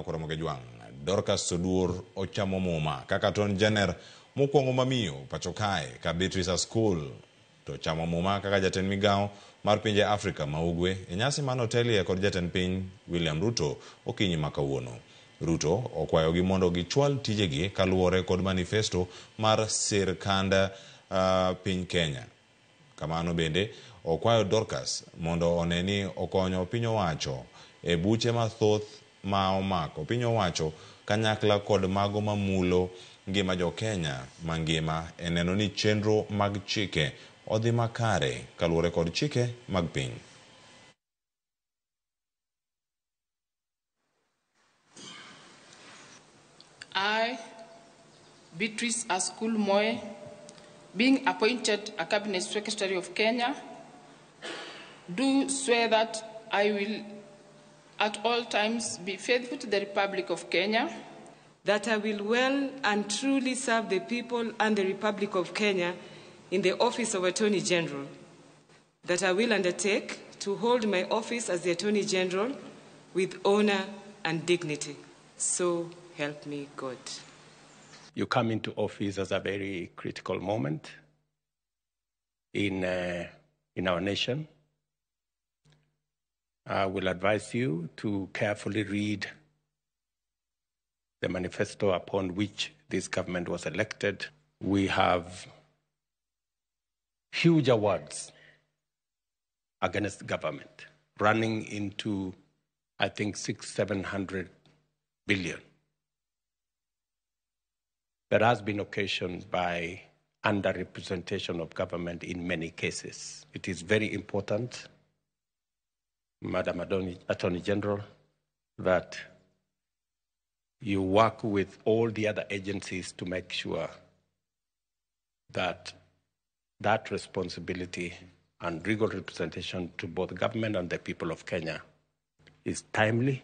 Koromogi Jwang', Dorcas Oduor ochamo muma kaka Attorney General mokwongo mamiyo pacho kae ka Beatrice Askul to chamo muma kaka jatend migawo mar pinje Afrika ma Ugwe e nyasi mane otelie kod jatend piny William Ruto okinyi ma kawuono. Ruto okwayogi mondo gichwal tijegi kaluwore kod manifesto mar sirkand piny Kenya. Kamano bende okwayo Dorcas mondo one ni okonyo piny owacho e buche mathoth ma omako piny owacho kanyakla kod mago mamulo ngima jo-Kenya mangima e neno ni chenro mag chike odhi makare kaluwore kod chike mag piny. I, Beatrice Askul Moe, being appointed a Cabinet Secretary of Kenya, do swear that I will at all times be faithful to the Republic of Kenya, that I will well and truly serve the people and the Republic of Kenya in the office of Attorney General, that I will undertake to hold my office as the Attorney General with honor and dignity. So help me God. You come into office as a very critical moment in our nation. I will advise you to carefully read the manifesto upon which this government was elected. We have huge awards against government, running into, I think, 600-700 billion. That has been occasioned by underrepresentation of government in many cases. It is very important, Madam Attorney General, that you work with all the other agencies to make sure that that responsibility and legal representation to both government and the people of Kenya is timely